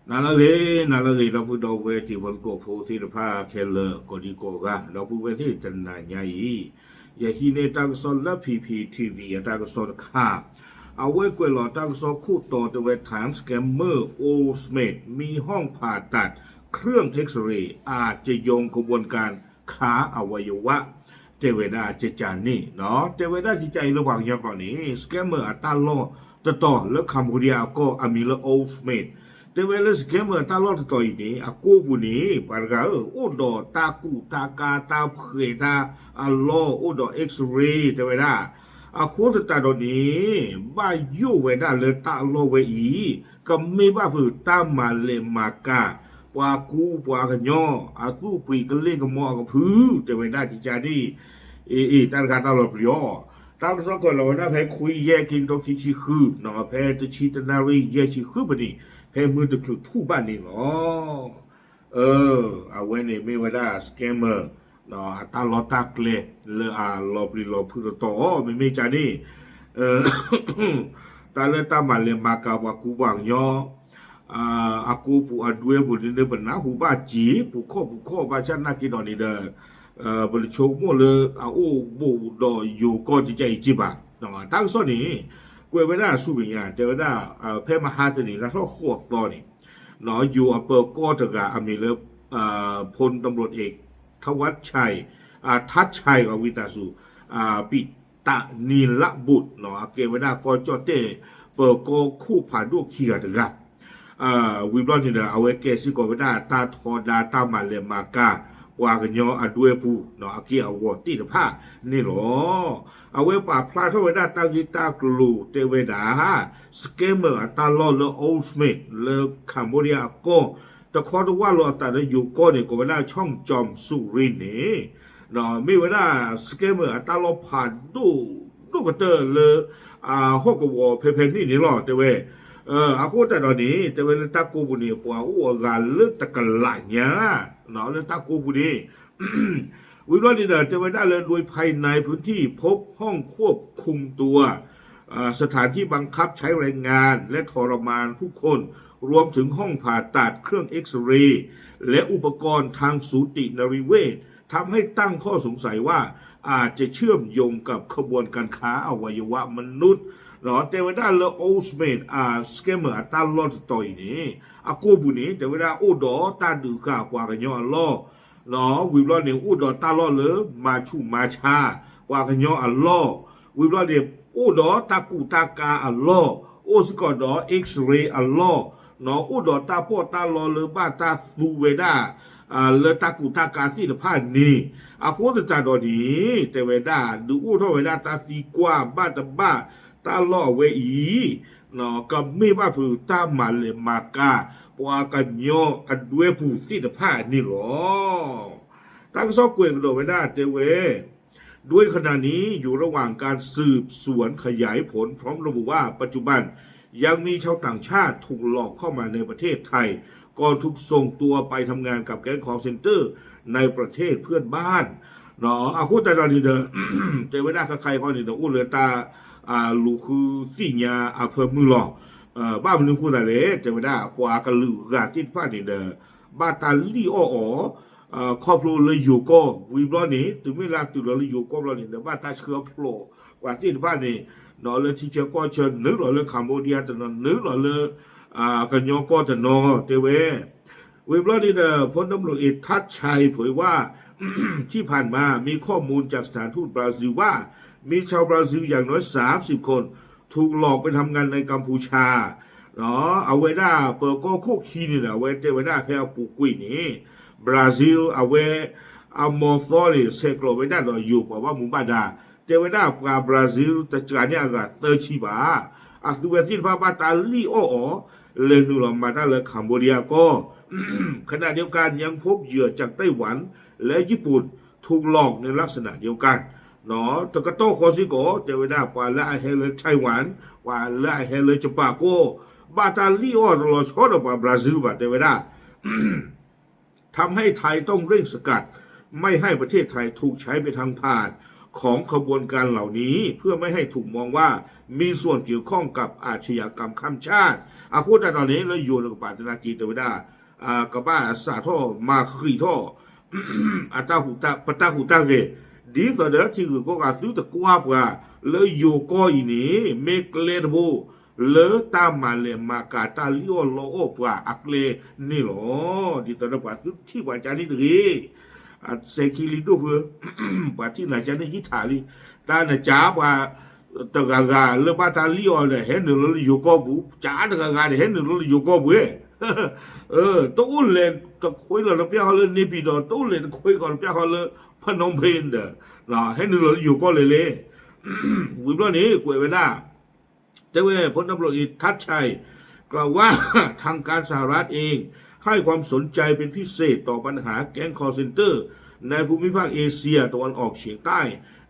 နၤလၢအဂ့ၤ, နၤလၢအဂ့ၤ ဒီပုၢ်ဒီဝဲၢ်တံၤဖိသကိးဖိသ့ၣ်တဖၣ်ခဲလၢာ် ကိးဒံကိးဂၤ ဒီပုၢ်ဝဲၢ်သ့ၣ်တနၤညါအံၤ, ယဟံးန့ၢ်တၢ်ကစီၣ်လၢ P P T V အတၢ်ကစီၣ်တခါ, အဝဲကွဲးလီၤတၢ်ကစီၣ်ခိၣ်တီတဲဝဲ Thai scammer Old Smith มีห้องผ่าตัดเครื่อง X-ray อาจจะโยงขบวนการค้าอวัยวะ တဲဝဲဒၣ်ကကန့ၣ်, တဲဝဲဒၣ်ကကအံၤလၢပှၤကညီကျိာ်န့ၣ် scammer အတၢ်လီၢ်တတီၤလၢ Cambodia အကီၢ်အမံၤလၢ Old Smith, တဲဝဲလၢ scammer အတၢ်လီၢ်တတီၤအံၤန့ၣ် အကိပူၤန့ၣ် ပှၤတဂၤဧၢ အိၣ်ဒီးတၢ်ကူးတၢ်ကၤတၢ်ဖှဲးတၢ်အလီၢ် အိၣ်ဒီး X-ray တဲဝဲဒၣ်, အဃိသတးဒီးန့ၣ် ဘၣ်ယိၣ်ဝဲဒၣ်လၢတၢ်အလီၢ်ဝဲအံၤ ကမ့ၢ်ဘၣ်ဖုးတၢ်မၤလဲၤမၤကၤ ပှၤကူပှၤကညီ အသူၣ်ပှံၤကလ့ၢ်ကမီအကဖု တဲဝဲဒၣ်ကကန့ၣ်, အ့ အ့ တၢ်တခါတၢ်လီၤပျံၤအီၤ, တၢ်ကစီၣ်ကွဲးလီၤဝဲဒၣ်ဖဲခွံယဲၢ် ခံကထိခံဆံဃု, ဖဲတဆံတနၣ်ရံၣ်ယဲၢ်ဆံဃုပနံၣ် ဖဲမုၢ်တချုးထူၣ်ဘၣ်န့ၣ်လီၤ. အဝဲန့ၣ်မ့ၢ်ဝဲဒၣ် scammer အတၢ်လီၢ်တၢ်ကျဲလၢအလီၤပျံၤလီၤဖုးတတီၤအီၤ မ့မ့ၢ်ကန့ၣ် တၢ်လၢတၢ်မၤလဲၤမၤကၤပှၤကူပှၤကညီ အကိပူၤအဒွဲပူၤန့ၣ် ပနၢ်ဟူဘၣ်စ့ၢ် ပူၤခီၣ်ပူၤခီၣ် ဘၣ်ဆၣ်နာ်က့ဒီးန့ၣ်ဒီး ပတဆိကမိၣ်လၢအအိၣ်ဘူးဒီးယိၤကီၢ်ကကအံၤက့ဘၣ်. တၢ်ကစီၣ်န့ၣ် ကွဲးဝဲဒၣ်ဆူမဲာ်ညါ တဲဝဲဒၣ် ဖဲမဟါတနံၤ လါထီၣ်ဃိးသီန့ၣ် ယိၤအပၢၤကီၢ်တဂၤအမံၤလၢ พลตำรวจเอก ทวัชชัย ทัชชัย ဝံသးစူၤ ปิตะนีลบุตร အကဲဝဲဒၣ်ကီၢ်ကၠီၣ်တဲၣ် ပၢၤကီၢ်ခိၣ်ဖးဒိၣ်ခံဂၤတဂၤ ဝံၤဘျီန့ၣ်ဒီး အဝဲကဲစ့ၢ်ကီးဝဲဒၣ်တၢ်ထီဒါတၢ်မၤလဲၤမၤကၤ ပှၤကညီအဒွဲပူၤ အက့ၢ်အဂီၤသ့ၣ်တဖၣ်န့ၣ်လီၤ. အဝဲပာ်ဖျါထီၣ်ဝဲဒၣ်တၢ်ဂ့ၢ်တၢ်ကျိၤတဲဝဲဒၣ် scammer အတၢ်လီၢ်လၢ Old Smith လၢ Cambodia အကီၢ် တခီတဝၢ်လီၤအသးလၢယိၤကီၢ်န့ၣ် ကိးဝဲဒၣ် Chomjong Suri န့ၣ် မ့ၢ်ဝဲဒၣ် scammer အတၢ်လီၢ်ဖးဒိၣ်ဒိၣ်ကတၢၢ်လၢ ဟီၣ်ကဝီၤဖဲဖဲန့ၣ်န့ၣ်လီၤ တဲဝဲ. အဃိသတးဒီးန့ၣ် တဲဝဲလၢတၢ်ကိပူၤန့ၣ် ပှၤအိၣ်အဂၤလၢတကလးညါ လၢတၢ်ကိပူၤန့ၣ် ဝံၤဘျီန့ၣ်ဒီး တဲဝဲဒၣ်လၢ โดยภายในพื้นที่พบห้องควบคุมตัว สถานที่บังคับใช้แรงงานและทรมานผู้คน รวมถึงห้องผ่าตัด เครื่องเอ็กซเรย์ และอุปกรณ์ทางสูตินรีเวช ทำให้ตั้งข้อสงสัยว่าอาจจะเชื่อมโยงกับขบวนการค้าอวัยวะมนุษย์ တဲဝဲဒၣ်လၢ Old Smith scammer အတၢ်လီၢ်တတီၤအံၤန့ၣ် အကိပူၤန့ၣ် တဲဝဲဒၣ်အိၣ်ဒီးတၢ်ဒုးဃာ်ပှၤကညီအလီၢ် ဝံၤဘျီန့ၣ် အိၣ်ဒီးတၢ်လီၢ်လၢမၤဆူးမၤဆါ ပှၤကညီအလီၢ်, ဝံၤဘျီန့ၣ် အိၣ်ဒီးတၢ်ကူးတၢ်ကၤအလီၢ်, အိၣ်စ့ၢ်ကီးဒီး X-ray အလီၢ်, အိၣ်ဒီးတၢ်ပီးတၢ်လီလၢဘၣ်တၢ်သူဝဲဒၣ် လၢတၢ်ကူးတၢ်ကၤသ့ၣ်တဖၣ်န့ၣ်, အဃိသတးဒီးန့ၣ် တဲဝဲဒၣ် ဒုးအိၣ်ထီၣ်ဝဲဒၣ်တၢ်သံကွၢ်ဘၣ်တဘၣ် တၢ်လီၢ်အဝဲအံၤ ကမ့ၢ်ဘၣ်ဖုးတၢ်မၤလဲၤမၤကၤ ပှၤကညီအဒွဲပူၤသ့ၣ်တဖၣ်န့ၣ်လီၤ. တၢ်ကစီၣ်ကွဲးကဒီးဝဲဒၣ်တဲဝဲ ด้วยขณะนี้อยู่ระหว่างการสืบสวนขยายผลพร้อมระบุว่าปัจจุบันยังมีชาวต่างชาติถูกหลอกเข้ามาในประเทศไทย ก่อนถูกส่งตัวไปทำงานกับแก๊ง call center ในประเทศเพื่อนบ้าน အဃိသတးဒီးန့ၣ်ဒီး တဲဝဲဒၣ်ခဲခါအံၤဃီန့ၣ်ဒီး အိၣ်လၢတၢ် လူၤဃုသ့ၣ်ညါအဖၢမုၢ်လီၤ. ဘၣ်မနုၤဃိသတးလဲၣ် တဲဝဲဒၣ် ပှၤကလုာ်ဂၤသ့ၣ်တဖၣ်န့ၣ်ဒီး ဘၣ်တၢ်လံၣ်အီၣ်အီၤ ခီဖျိလၢယိၤကီၢ် ဝံၤဘျီန့ၣ် တုၤမ့ၢ်လၢအတုၤလီၤလၢယိၤကီၢ်ဘျီန့ၣ်ဒီး ဘၣ်တၢ်ဆှၢဖျိးပှၤသ့ၣ်တဖၣ်န့ၣ် လၢထံဆၢကီၢ်ဆၢ နုာ်လီၤလၢ Cambodia တနီၤ နုာ်လီၤလၢ ကညီကီၢ်တနီၤ တဲဝဲ ဝံၤဘျီန့ၣ်ဒီး พลตำรวจเอกทัชชัยเผยว่า ที่ผ่านมามีข้อมูลจากสถานทูตบราซิลว่า มีชาวบราซิลอย่างน้อย สามสิบคน ถูกหลอกไปทำงานในกัมพูชา အဝဲဒၣ်ပၢၤကီၢ်ခိၣ်ခံန့ၣ်ဒီး အဝဲတဲဝဲဒၣ်ဖဲအပူၤကွံာ်န့ၣ် Brazil အဝဲ အမီၤသီန့ၣ် ဆဲးကျိးဝဲဒၣ်ဒီးယိၤပှၤဘၣ်မူဘၣ်ဒါ တဲဝဲဒၣ်ပှၤ Brazil တစှၤန့ၢ်အဂၤသၢဆံဘၣ် အသုဝဲသ့ၣ်တဖၣ်ဘၣ်တၢ်လံၣ်အီၣ်အီၤ လဲၤနုာ်လီၤမၤတၢ်လၢ Cambodia ကီၢ် ขณะเดียวกันยังพบเหยื่อจากไต้หวันและญี่ปุ่นถูกหลอกในลักษณะเดียวกัน တကတီၢ်ဃီစ့ၢ်ကီး တဲဝဲဒၣ် ပှၤလၢအဟဲလၢ Taiwan ပှၤလၢအဟဲလၢ Japan ကီၢ် ဘၣ်တၢ်လံၣ်အီၣ်တလီၤဆီဒီးပှၤ Brazil ဘၣ် တဲဝဲဒၣ် ทำให้ไทยต้องเร่งสกัด ไม่ให้ประเทศไทยถูกใช้เป็นทางผ่านข ของขบวนการเหล่านี้ เพื่อไม่ให้ถูกมองว่ามีส่วนเกี่ยวข้องกับอาชญากรรมข้ามชาติ အဃိသတးဒီးန့ၣ် လၢယိၤတကပၤသနာ်က့ တဲဝဲဒၣ် ကဘၣ်စးထီၣ်မၤဃံးထီၣ် ပတၢ်ဟူးတၢ်ဂဲၤ ဒ်သိးဒီးထံဂုၤကီၢ်ဂၤသုတကွၢ်ပှၤ လၢယိၤကီၢ်အံၤန့ၣ် မ့ၢ်ကျဲတဘိ လၢတၢ်မၤလဲၤမၤကၤတၢ်လံၣ်အီၣ်လီအီၣ်ပှၤအကျဲန့ၣ်လီၤ. ဒ်သိးဒီးပှၤသုထံၣ်ပှၤကန့ၣ်တဂ့ၤ စဲးခံလံဒိၣ်ဖု ပှၤထံၣ်နၤကန့ၣ်ယံထးလံ တၢ်နကးပှၤ တဂၤဂၤလၢဘၣ်တၢ်လံၣ်အီၣ်ဒီး ဟဲနုာ်လီၤလၢယိၤကီၢ်ပူၤ ကးတဂၤဂၤဒီး ဟဲနုာ်လီၤလၢယိၤကီၢ်ပူၤ တအိၣ်လဲၤတခွဲလီၤတပျၢ်ဃီလၢ နေပြည်တော် တအိၣ်လဲၤတခွဲကီးတပျၢ်ဃီလၢ Phnom Penh ဒီး ဟဲနုာ်လီၤလၢယိၤကီၢ်လဲၣ်လဲၣ် ဝံၤဘျီန့ၣ် ကွဲးဝဲဒၣ် တဲဝဲ พลตำรวจเอกทัชชัย กล่าวว่า ทางการสหรัฐเอง ให้ความสนใจเป็นพิเศษต่อปัญหาแก๊ง call center ในภูมิภาคเอเชียตะวันออกเฉียงใต้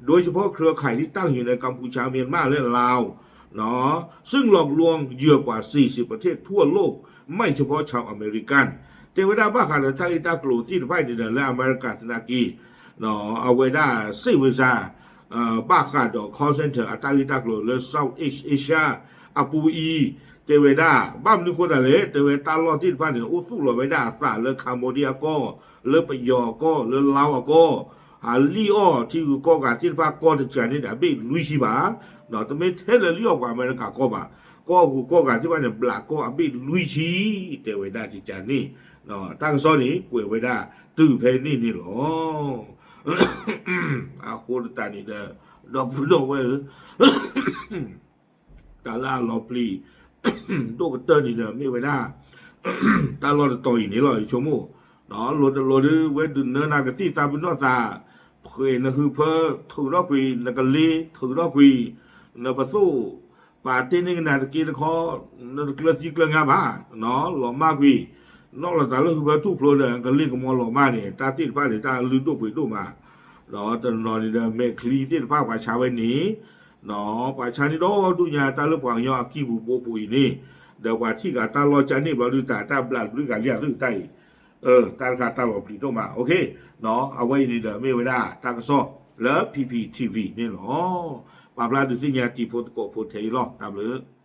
โดยเฉพาะเครือข่ายที่ตั้งอยู่ในกัมพูชา เมียนมา และลาว เนาะ ซึ่งหลอกลวงเหยื่อกว่า สี่สิบ ประเทศทั่วโลก ไม่เฉพาะชาวอเมริกัน တဲဝဲဒၣ်ဘၣ်ဃးဒီးတၢ်ဂ့ၢ်တၢ်ကျိၤသ့ၣ်တဖၣ်န့ၣ်ဒီး လၢအမဲရကၤသနာ်က့ အဝဲဒၣ်စ့ၣ်ဝဲစါ ဘၣ်ဃးဒီး call center အတၢ်ဂ့ၢ်တၢ်ကျိၤလၢ Southeast Asia အပူၤအံၤ တဲဝဲဒၣ် ဘၣ်မနုၤဃိသတးလဲၣ် တဲဝဲတၢ်လီၢ်သ့ၣ်တဖၣ်န့ၣ် အိၣ်သူၣ်လီၤဝဲဒၣ်အသးလၢ Cambodia အကီၢ် လၢပယီၤအကီၢ် လၢ Laos အကီၢ် အလံၣ်အီၣ်ထံဂုၤကီၢ်ဂၤသ့ၣ်တဖၣ်ကီၢ်တကးန့ၣ်ဒီး အဘ့ၣ်လွံၢ်ဆံဘၣ် တမ့ၢ်ထဲလၢလံၣ်အီၣ်ပှၤအမဲရကၤကီၢ်ဘၣ် ကီၢ်ဂုၤကီၢ်ဂၤသ့ၣ်တဖၣ်န့ၣ် ဘျးကီၢ်အဘ့ၣ်လွံၢ်ဆံ တဲဝဲဒၣ်ကကန့ၣ် တၢ်ကစီၣ်န့ၣ် ကွဲးဝဲဒၣ်တုၤဖဲန့ၣ်န့ၣ်လီၤ. အဃိသတးန့ၣ်ဒီး ဒီပုၢ်ဒီဝဲၢ်ဧၢ တၢ်လၢအလီၤပျံၤ ဒိၣ်ကတၢၢ်န့ၣ်ဒီး မ့ၢ်ဝဲဒၣ် တၢ်လီၢ်တတီၤအံၤန့ၣ်လီၤ ယဆိကမိၣ် လိၤတလိၤဒုး ဝဲဒုးနၢနၤကသံၣ်သးပ့ၤနီၣ်သး ဖှဲးနဟုဖၢ ထုးထီၣ်ကွံာ် နကလ့ထုးထီၣ်ကွံာ် နပသိၣ် ပာ်တ့ၢ်န့ၢ်ကနၤတက့တခီ နတကျၢၤသံကျၢၤငါဘၣ် လီၤမၢ်ကွံာ် နီၣ်လီၤသးလၢဟုဖၢထူၣ်ဖျိဒီး ကလ့ကမီၤလီၤမၢ်န့ၣ် တၢ်သ့ၣ်တဖၣ်န့ၣ် တၢ်လုၢ်ဒိၣ်ပှ့ၤဒိၣ်မး ဒီးတနီၤနီၤန့ၣ်ဒီး မဲာ်ချံသ့ၣ်တဖၣ်ပှၤဆါဝဲန့ၣ် ပှၤဆါန့ၢ်ဒီဒူၣ်ညါ တၢ်လၢပှၤကညီအကံၢ်ပူၤဘိပူၤအံၤန့ၣ် ဒီးပှၤထံၣ်ဂၤတၢ်လီၢ်ကန့ၣ်ဘျီဒုး တၢ်တၢ်ဘျးတဘျုးဂၤလံအသုတၢ်အံၤ တၢ်တခါတၢ်လီၤပျံၤဒိၣ်မး အဝဲအံၤန့ၣ်ဒီး မ့ၢ်ဝဲဒၣ်တၢ်ကစီၣ်လၢ P P T V န့ၣ်လီၤ. ပာ်ဖျါဒုးသ့ၣ်ညါတံၤဖိသကိးဖိထဲအံၤလီၤ တၢ်ဘျုး